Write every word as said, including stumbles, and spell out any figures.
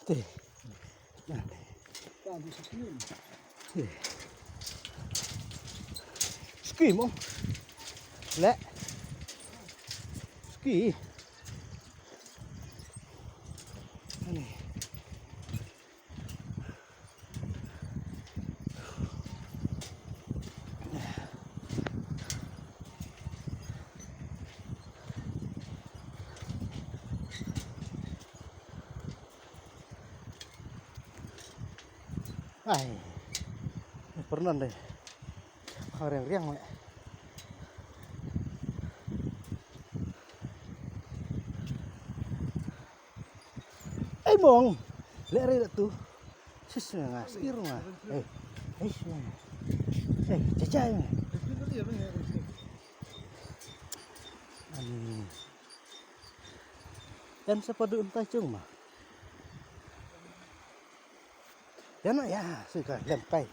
Te. Te. Ski mo. Le. Ski. Ani. Ai. Pernah deh. Kha riang riang le. Ei mong. Le re tu. Sis nga sir nga. Eh. Eh. Eh, cecai. Ani. Yan sa padu untai cung ma. Yan ya, suka lem kai.